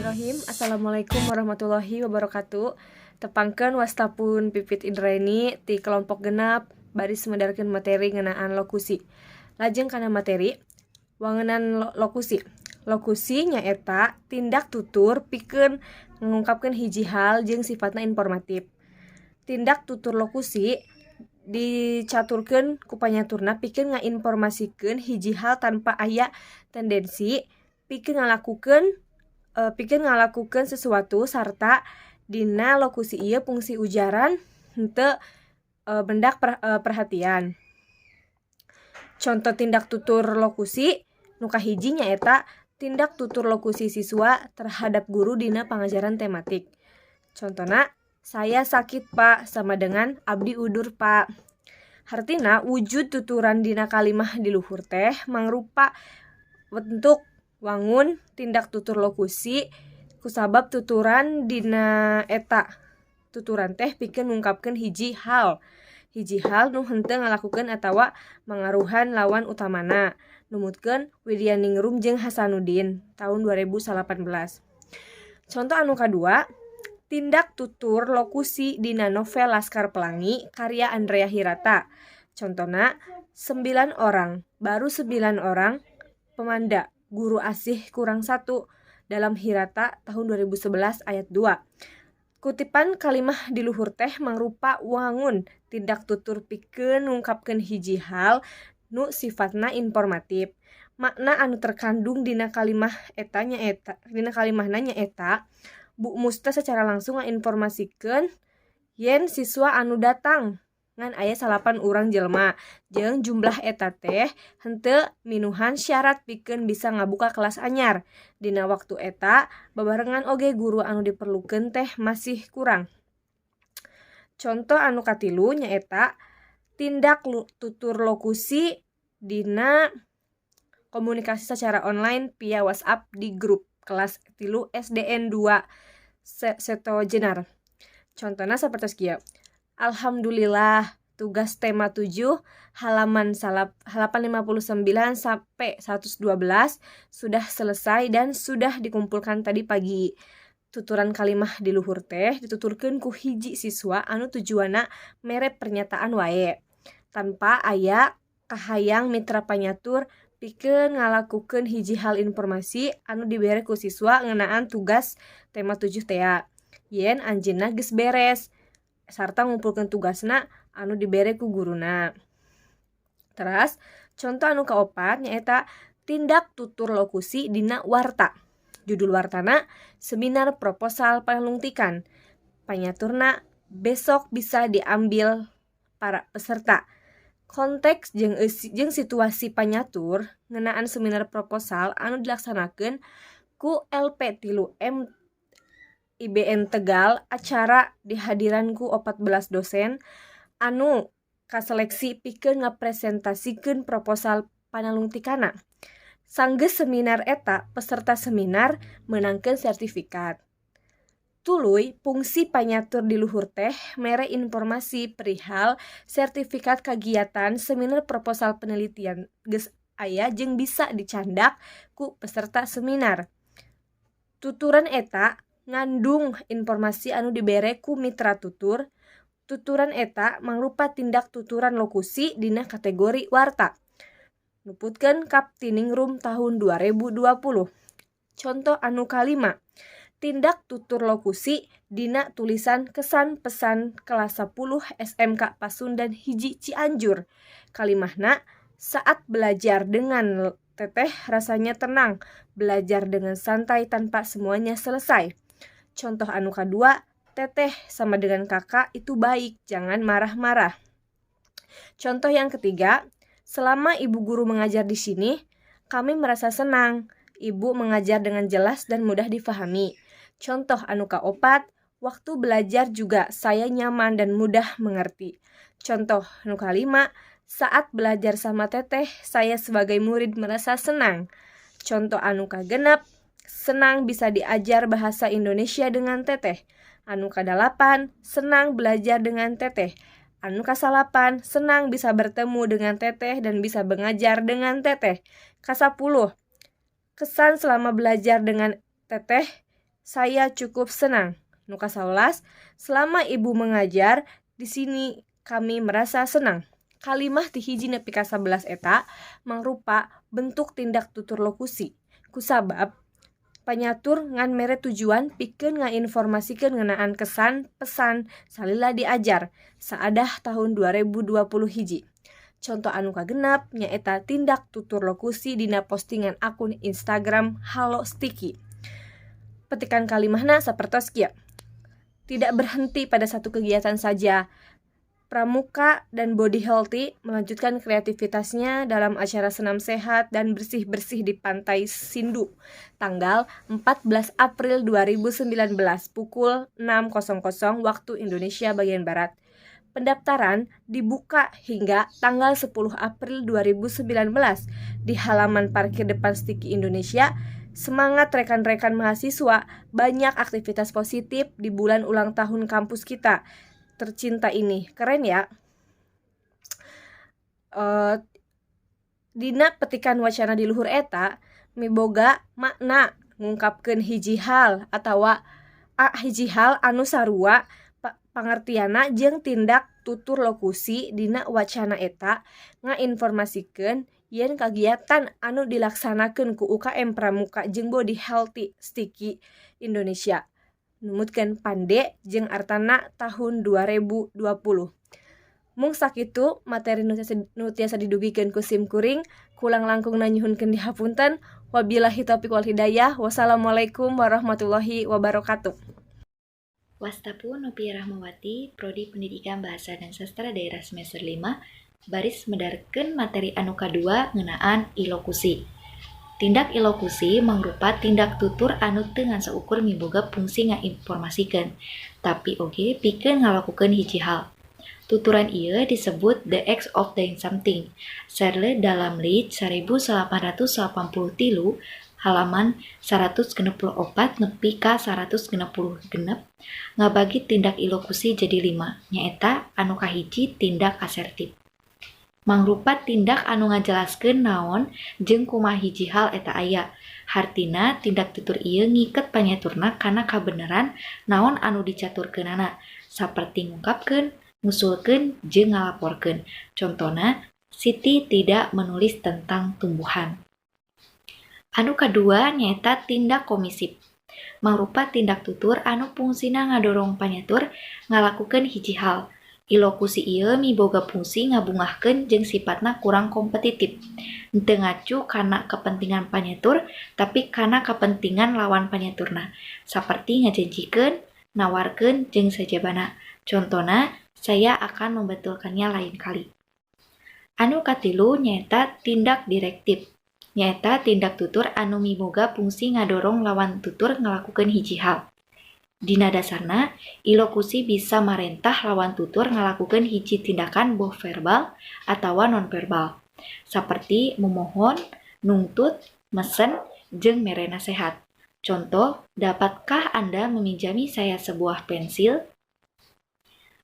Bismillahirrahmanirrahim. Assalamualaikum warahmatullahi wabarakatuh. Tepangkeun, wasta pun Pipit Indraini ti kelompok 6 baris medarkeun materi ngeunaan lokusi. Lajeng kana materi wangenan lokusi. Lokusi nyaeta tindak tutur pikeun ngungkapkeun hiji hal jeung sifatna informatif. Tindak tutur lokusi dicaturkeun ku panyaturna pikeun ngainformasikeun hiji hal tanpa aya tendensi pikeun ngalakukeun sesuatu, sarta dina lokusi ieu fungsi ujaran henteu mendak perhatian. Conto tindak tutur lokusi nu kahiji nyaeta tindak tutur lokusi siswa terhadap guru dina pangajaran tematik. Contona, "Saya sakit, Pak" sama dengan "Abdi udur, Pak". Hartina, wujud tuturan dina kalimah di luhur teh mangrupa bentuk wangun tindak tutur lokusi kusabab tuturan dina eta tuturan teh pikeun ngungkapkeun hiji hal nu henteu ngalakukeun atawa mangaruhan lawan utamana, numutkeun Widyaningrum jeung Hasanuddin tahun 2018. Conto anu kadua, tindak tutur lokusi dina novel Laskar Pelangi karya Andrea Hirata. Contona, "Sembilan orang, baru sembilan orang, pemanda, guru asih kurang satu", dalam Hirata tahun 2011 ayat 2. Kutipan kalimah di luhur teh mangrupa wangun tindak tutur pikeun ngungkapkeun hiji hal nu sifatna informatif. Makna anu terkandung dina kalimah eta nyaeta dina kalimahna nyaeta Bu Musta secara langsung ngainformasikeun yen siswa anu datang ngan aya 9 urang jelema, jeung jumlah eta teh henteu minuhan syarat pikeun bisa ngabuka kelas anyar. Dina waktu eta babarengan oge guru anu diperlukeun teh masih kurang. Conto anu katilu nyaeta tindak tutur lokusi dina komunikasi secara online via WhatsApp di grup kelas 3 SDN 2 Setojenar. Contohnya seperti kieu. "Alhamdulillah, tugas tema 7 halaman 859 sampai 112 sudah selesai dan sudah dikumpulkan tadi pagi." Tuturan kalimah di luhur teh dituturkeun ku hiji siswa anu tujuanna mere pernyataan wae tanpa aya kahayang mitra panyatur pikeun ngalakukeun hiji hal. Informasi anu dibere ku siswa ngeunaan tugas tema 7 tea yen anjeunna geus beres sarta ngumpulkeun tugasna anu dibere ku guruna. Teras, contoh anu kaopat nyaeta tindak tutur lokusi dina warta. Judul wartana "Seminar Proposal Panalungtikan". Panyaturna, "Besok bisa diambil para peserta". Konteks jeung situasi panyatur ngeunaan seminar proposal anu dilaksanakeun ku LP 3 M IBN Tegal. Acara dihadiran ku 14 dosen anu kaseleksi pikeun ngapresentasikeun proposal panalungtikanna. Sanggeus seminar eta, peserta seminar meunangkeun sertifikat. Tuluy, fungsi panyatur di luhur teh mere informasi perihal sertifikat kagiatan seminar proposal penelitian geus aya jeung bisa dicandak ku peserta seminar. Tuturan eta ngandung informasi anu dibere ku mitra tutur. Tuturan eta mangrupa tindak tuturan lokusi dina kategori warta, nuputkeun Kaptiningrum tahun 2020. Conto anu kalima, tindak tutur lokusi dina tulisan kesan pesan kelas 10 SMK Pasundan 1 Cianjur. Kalimahna, "Saat belajar dengan Teteh rasanya tenang, belajar dengan santai tanpa semuanya selesai." Contoh anu kadua, "Teteh sama dengan kakak itu baik, jangan marah-marah." Contoh yang ketiga, "Selama ibu guru mengajar di sini, kami merasa senang. Ibu mengajar dengan jelas dan mudah difahami." Contoh anu kaopat, "Waktu belajar juga saya nyaman dan mudah mengerti." Contoh anu kalima, "Saat belajar sama Teteh, saya sebagai murid merasa senang." Contoh anu kagenep, "Senang bisa diajar bahasa Indonesia dengan Teteh." Anu kadalapan, "Senang belajar dengan Teteh." Anu kasalapan, "Senang bisa bertemu dengan Teteh dan bisa mengajar dengan Teteh." 10, "Kesan selama belajar dengan Teteh saya cukup senang. Nu 11, selama ibu mengajar di sini kami merasa senang. Kalimah ti 1 nepi ka 11 eta mangrupa bentuk tindak tutur lokusi. Kusabab panyatur ngan mere tujuan pikeun ngainformasikeun ngeunaan kesan pesan salila diajar. Saadah tahun 2021. Contoh anu kagenap nyaeta tindak tutur lokusi dina postingan akun Instagram Halo Stiki. Petikan kalimahna sapertos kieu. Tidak berhenti pada satu kegiatan saja. Pramuka dan Body Healthy melanjutkan kreativitasnya dalam acara senam sehat dan bersih-bersih di Pantai Sindu tanggal 14 April 2019 pukul 6.00 waktu Indonesia bagian Barat. Pendaftaran dibuka hingga tanggal 10 April 2019 di halaman parkir depan Stiki Indonesia. Semangat rekan-rekan mahasiswa, banyak aktivitas positif di bulan ulang tahun kampus kita tercinta ini. Keren ya. Dina petikan wacana di luhur eta miboga makna ngungkapkeun hiji hal atawa hiji hal anu sarua pangertianna jeung tindak tutur lokusi dina wacana eta ngainformasikeun yen kagiatan anu dilaksanakeun ku UKM Pramuka jeung Body Healthy Stiki Indonesia. Numutkeun Pande jeung Artana tahun 2020. Mung sakitu materi nu tiasa didugikeun ku sim kuring, kurang langkungna nyuhunkeun dihapunten. Wabillahi taufiq wal hidayah. Wassalamualaikum warahmatullahi wabarakatuh. Wasta pun Nopi Rahmawati, Prodi Pendidikan Bahasa dan Sastra Daerah semester 5, baris medarkeun materi anu kadua ngeunaan ilokusi. Tindak ilokusi mangrupa tindak tutur anu teu ngan saukur miboga fungsi ngainformasikeun, tapi oge pikeun ngalakukeun hiji hal. Tuturan ieu disebut the act of doing something. Searle dalam Leech 1883 halaman 164 nepi ka 166 ngabagi tindak ilokusi jadi 5, nyaeta anu kahiji tindak asertif. Mangrupa tindak anu ngajelaskeun naon jeung kumaha hiji hal eta aya. Hartina tindak tutur ieu ngiket panyaturna kana kabeneran naon anu dicaturkeunana, saperti ngungkapkeun, ngusulkeun, jeung ngalaporkeun. Contona, Siti tidak menulis tentang tumbuhan. Anu kadua nyaeta tindak komisif. Mangrupa tindak tutur anu fungsina ngadorong panyatur ngalakukeun hiji hal. Ilokusi ieu miboga fungsi ngabungahkeun jeung sipatna kurang kompetitif. Henteu ngacu kana kepentingan panyatur, tapi kana kepentingan lawan panyaturna, saperti ngajanjikeun, nawarkeun, jeung sajabana. Contona, saya akan membetulkannya lain kali. Anu katilu nyaeta tindak direktif. Nyaeta tindak tutur anu miboga fungsi ngadorong lawan tutur ngalakukeun hiji hal. Dina dasarna, ilokusi bisa marentah lawan tutur ngalakukeun hiji tindakan boh verbal atawa nonverbal, saperti memohon, nungtut, mesen, jeung mere nasehat. Contoh, dapatkah Anda meminjami saya sebuah pensil?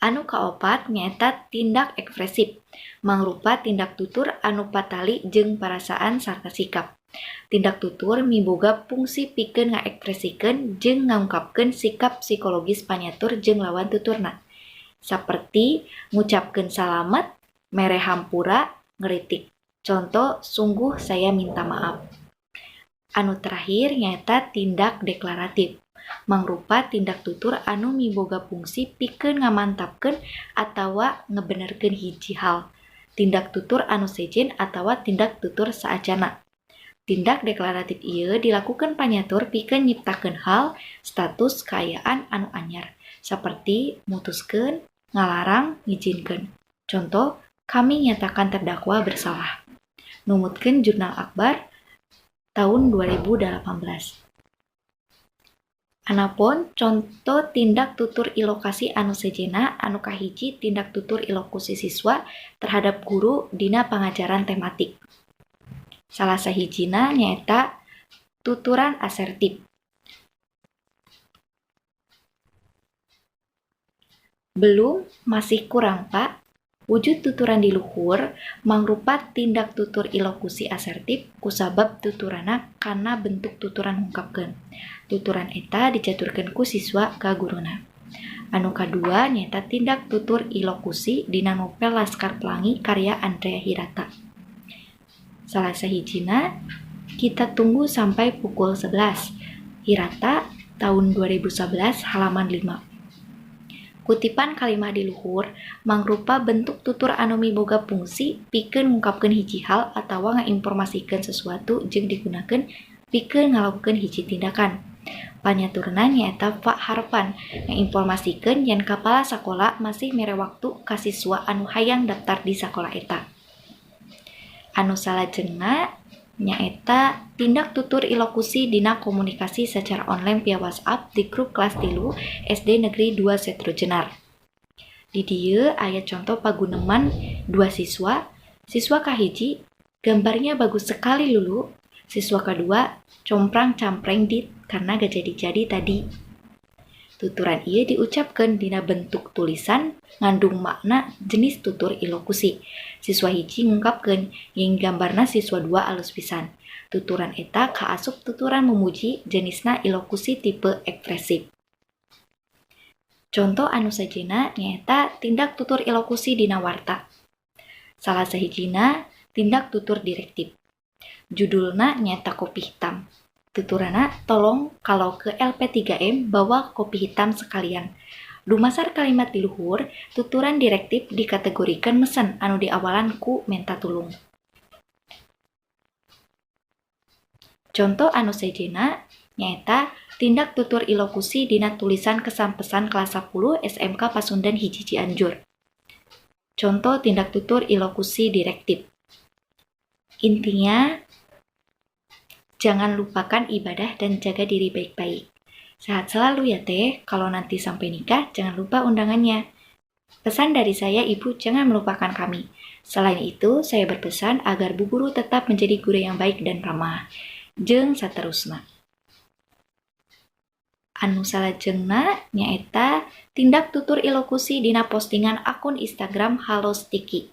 Anu kaopat nyaeta tindak ekspresif, mangrupa tindak tutur anu patali jeung parasaan sarta sikap. Tindak tutur miboga fungsi pikeun ngaekspresikeun jeung ngungkapkeun sikap psikologis panyatur jeung lawan tuturna, saperti ngucapkeun salamet, mere hampura, ngeritik. Contoh, sungguh saya minta maaf. Anu terakhir nyaeta tindak deklaratif, mangrupa tindak tutur anu miboga fungsi pikeun ngamantapkeun atawa ngebenerkeun hiji hal. Tindak tutur anu sejen atawa tindak tutur saacana. Tindak deklaratif ieu dilakukeun panyatur pikeun nyiptakeun hal, status kaayaan anu anyar, saperti mutuskeun, ngalarang, ngijinkeun. Contoh, kami nyatakan terdakwa bersalah. Numutkeun Jurnal Akbar tahun 2018. Anapun conto tindak tutur ilokasi anu sejenna, anu kahiji tindak tutur ilokusi siswa terhadap guru dina pangajaran tematik. Salah sahijina nyaeta tuturan asertif. Belum, masih kurang, Pak. Wujud tuturan di luhur mangrupa tindak tutur ilokusi asertif kusabab tuturanna kana bentuk tuturan ngungkapkeun. Tuturan eta dicaturkeun ku siswa ka guruna. Anu kadua nyaeta tindak tutur ilokusi dina novel Laskar Pelangi karya Andrea Hirata. Salah sahijina, kita tunggu sampai pukul 11. Hirata tahun 2011 halaman 5. Kutipan kalimah di luhur mangrupa bentuk tutur anu miboga fungsi pikeun ngungkapkeun hiji hal atawa ngainformasikeun sesuatu jeung digunakeun pikeun ngalakukeun hiji tindakan. Panyaturna nyaeta Pak Harpan ngainformasikeun yen kapala sakola masih mere waktu ka siswa anu hayang daftar di sakola eta. Anu salajengna nyaeta tindak tutur ilokusi dina komunikasi secara online via WhatsApp di grup kelas 3 SD Negeri 2 Setrojenar. Di dieu aya contoh paguneman dua siswa. Siswa kahiji, gambarnya bagus sekali Lulu. Siswa kedua, comprang campreng dit karena gak jadi-jadi tadi. Tuturan ieu diucapkeun dina bentuk tulisan ngandung makna jenis tutur ilokusi. Siswa hiji ngungkapkeun yen gambarna siswa dua alus pisan. Tuturan eta kaasup tuturan memuji jenisna ilokusi tipe ekspresif. Contoh anu sejenna nyaeta tindak tutur ilokusi dina warta. Salah sahijina tindak tutur direktif. Judulna nyaeta kopi hitam. Tuturanna, tolong kalau ke LP3M bawa kopi hitam sekalian. Dumasar kalimat di luhur, tuturan direktif dikategorikan mesen anu diawalan ku menta tulung. Contoh anu sejenna nyaeta tindak tutur ilokusi dina tulisan kesan pesan kelas 10 SMK Pasundan Hiji Cianjur. Contoh tindak tutur ilokusi direktif. Intinya, jangan lupakan ibadah dan jaga diri baik-baik. Sehat selalu ya teh, kalau nanti sampai nikah jangan lupa undangannya. Pesan dari saya ibu, jangan melupakan kami. Selain itu, saya berpesan agar bu guru tetap menjadi guru yang baik dan ramah. Jeung saterusna. Anu salajengna nyaeta tindak tutur ilokusi dina postingan akun Instagram Halo Sticky.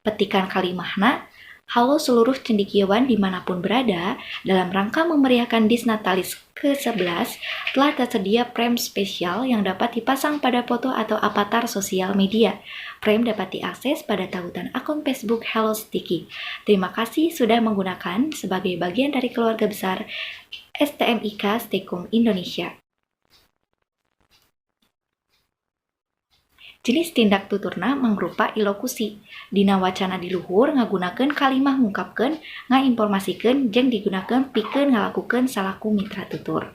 Petikan kalimahna, halo seluruh cendekiawan dimanapun berada, dalam rangka memeriahkan Disnatalis ke-11, telah tersedia frame spesial yang dapat dipasang pada foto atau avatar sosial media. Frame dapat diakses pada tautan akun Facebook Hello Sticky. Terima kasih sudah menggunakan sebagai bagian dari keluarga besar STMIK Stekom Indonesia. Jenis tindak tuturna mangrupa ilokusi. Dina wacana di luhur ngagunakeun kalimah ngungkapkeun, ngainformasikeun jeung digunakeun pikeun ngalakukeun salaku mitra tutur.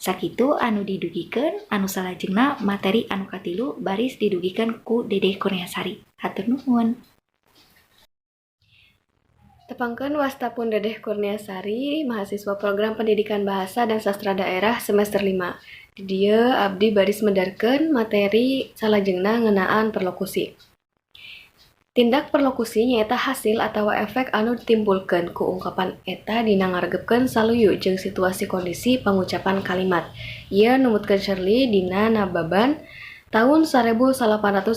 Sakitu anu didugikeun, anu salajengna materi anu katilu baris didugikeun ku Dedeh Kurniasari. Hatur nuhun. Tepangkeun wasta pun Dedeh Kurniasari, mahasiswa program Pendidikan Bahasa dan Sastra Daerah semester 5. Di dieu abdi baris medarkeun materi salajengna ngeunaan perlokusi. Tindak perlokusi nyaeta hasil atawa efek anu ditimbulkeun ku ungkapan eta dina ngaregepkeun saluyu jeung situasi kondisi pangucapan kalimat. Ieu numutkeun Shirley dina Nababan tahun 1887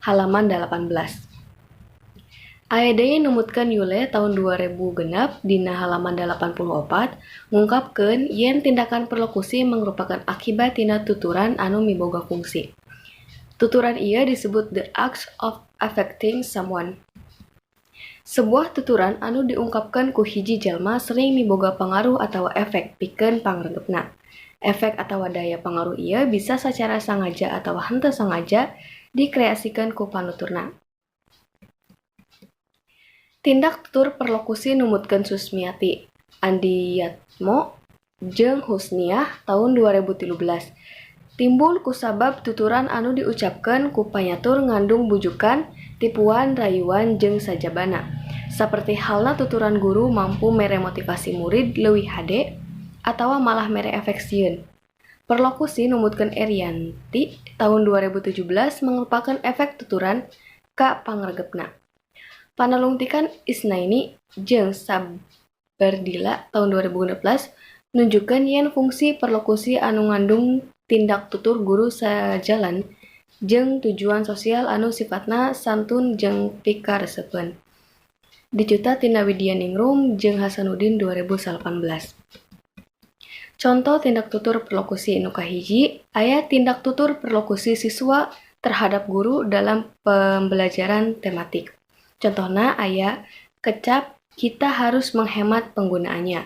halaman 18. Aya deui numutkeun Yule tahun 2006 dina halaman 84 ngungkapkeun yen tindakan perlokusi mangrupakeun akibat tina tuturan anu miboga fungsi. Tuturan ieu disebut the act of affecting someone. Sebuah tuturan anu diungkapkeun ku hiji jalma sering miboga pangaruh atawa efek pikeun pangregepna. Efek atawa daya pangaruh ieu bisa sacara sangaja atawa henteu sangaja dikreasikeun ku panuturna. Tindak tutur perlokusi numutkeun Susmiati, Andiyatmo, jeung Husniah tahun 2013. Timbul kusabab tuturan anu diucapkeun ku panyatur ngandung bujukan, tipuan, rayuan, jeung sajabana. Saperti halna tuturan guru mampu mere motivasi murid leuwih hade atawa malah mere efek sieun. Perlokusi numutkeun Erianti tahun 2017 mangrupakeun efek tuturan ka pangregepna. Panalungtikan Isnaini jeung Sabardila tahun 2016 nunjukkeun yen fungsi perlokusi anu ngandung tindak tutur guru sajalan jeung tujuan sosial anu sifatna santun jeung pikaresepeun. Dicuta tina Widyaningrum jeung Hasanuddin 2018. Conto tindak tutur perlokusi nu kahiji aya tindak tutur perlokusi siswa terhadap guru dalam pembelajaran tematik. Contohna aya kecap kita harus menghemat penggunaannya.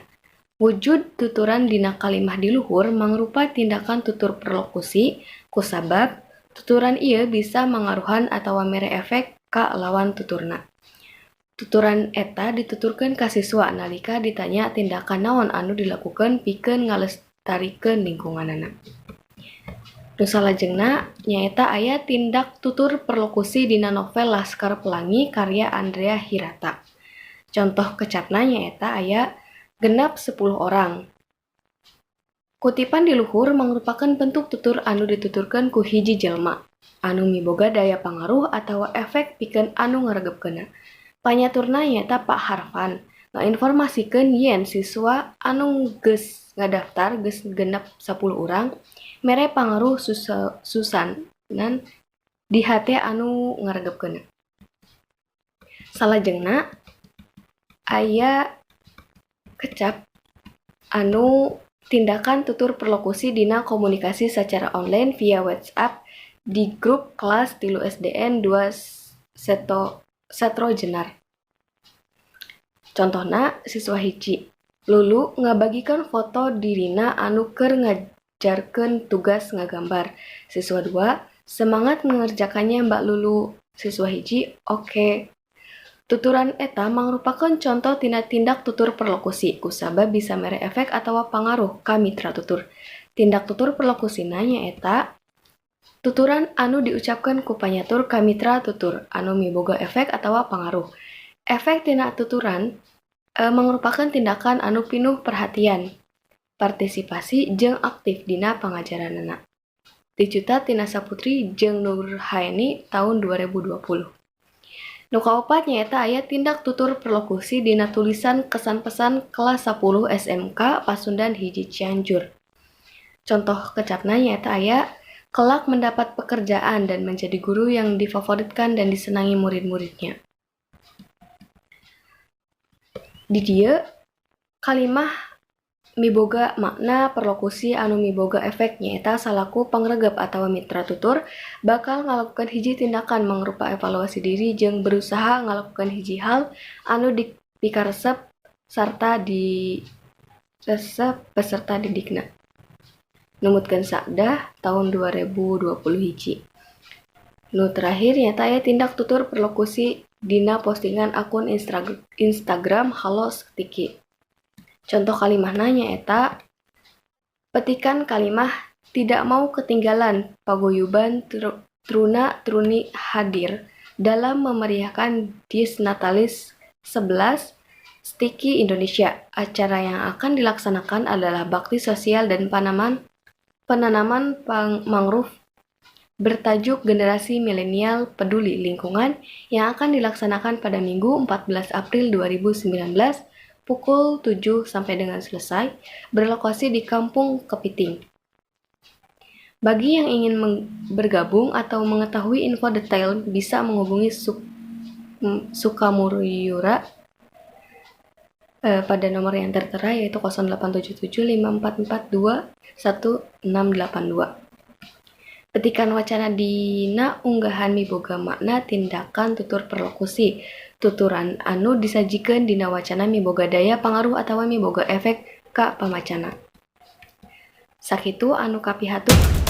Wujud tuturan dina kalimah di luhur mangrupa tindakan tutur perlokusi kusabab tuturan ieu bisa mangaruhan atawa mere efek ka lawan tuturna. Tuturan eta dituturkeun ka siswa nalika ditanya tindakan naon anu dilakukeun pikeun ngalestarikeun lingkunganana. Nu salajengna nyaeta aya tindak tutur perlokusi dina novel Laskar Pelangi karya Andrea Hirata. Contoh kecapna nyaeta aya genap 10 orang. Kutipan di luhur mangrupakeun bentuk tutur anu dituturkeun ku hiji jelma anu miboga daya pangaruh atawa efek pikeun anu ngaregepkeunna. Panyaturna nyaeta Pak Harfan ngainformasikeun yen siswa anu geus ngadaftar geus genep 10 urang mere pangaruh susanan di hate anu ngaregepkeunna. Salajengna aya kecap anu tindakan tutur perlokusi dina komunikasi secara online via WhatsApp di grup kelas 3 SDN 2 Setro Jenar. Contohna siswa hiji Lulu ngabagikan foto dirina anu keur ngajarkeun tugas ngagambar. Siswa 2 semangat mengerjakannya Mbak Lulu. Siswa hiji oke. Tuturan eta mangrupakeun conto tina tindak tutur perlokusi kusabab bisa mere efek atawa pangaruh ka mitra tutur. Tindak tutur perlokusina nyaeta tuturan anu diucapkeun ku panyatur ka mitra tutur anu miboga efek atawa pangaruh. Efek tina tuturan mangrupakeun tindakan anu pinuh perhatian, partisipasi jeung aktif dina pangajaranana. Dicuta tina Saputri jeung Nurhaeni tahun 2020. Nu kaopat nyaeta aya tindak tutur perlokusi dina tulisan kesan-pesan kelas 10 SMK Pasundan Hiji Cianjur. Contoh kecapna nyaeta aya kelak mendapat pekerjaan dan menjadi guru yang difavoritkan dan disenangi murid-muridnya. Di dieu kalimah miboga makna perlokusi anu miboga efek nyaeta salaku pangregep atawa mitra tutur bakal ngalakukeun hiji tindakan mangrupa evaluasi diri jeung berusaha ngalakukeun hiji hal anu dipikaresep sarta diresep peserta didikna. Numutkeun Sakdah tahun 2020 hiji. Nu terakhir nyaeta aya tindak tutur perlokusi dina postingan akun Instagram Halo Stiki. Contoh kalimahna nyaeta petikan kalimah tidak mau ketinggalan paguyuban Truna Truni hadir dalam memeriahkan Disnatalis 11 Stiki Indonesia. Acara yang akan dilaksanakan adalah bakti sosial dan penanaman mangrove bertajuk Generasi Milenial Peduli Lingkungan yang akan dilaksanakan pada Minggu 14 April 2019 pukul 7 sampai dengan selesai, berlokasi di Kampung Kepiting. Bagi yang ingin bergabung atau mengetahui info detail bisa menghubungi Sukamuriura pada nomor yang tertera yaitu 0877 5442 1682. Petikan wacana dina unggahan miboga makna tindakan tutur perlokusi. Tuturan anu disajikeun dina wacana miboga daya pangaruh atawa miboga efek ka pamacana. Sakitu anu kapihatur.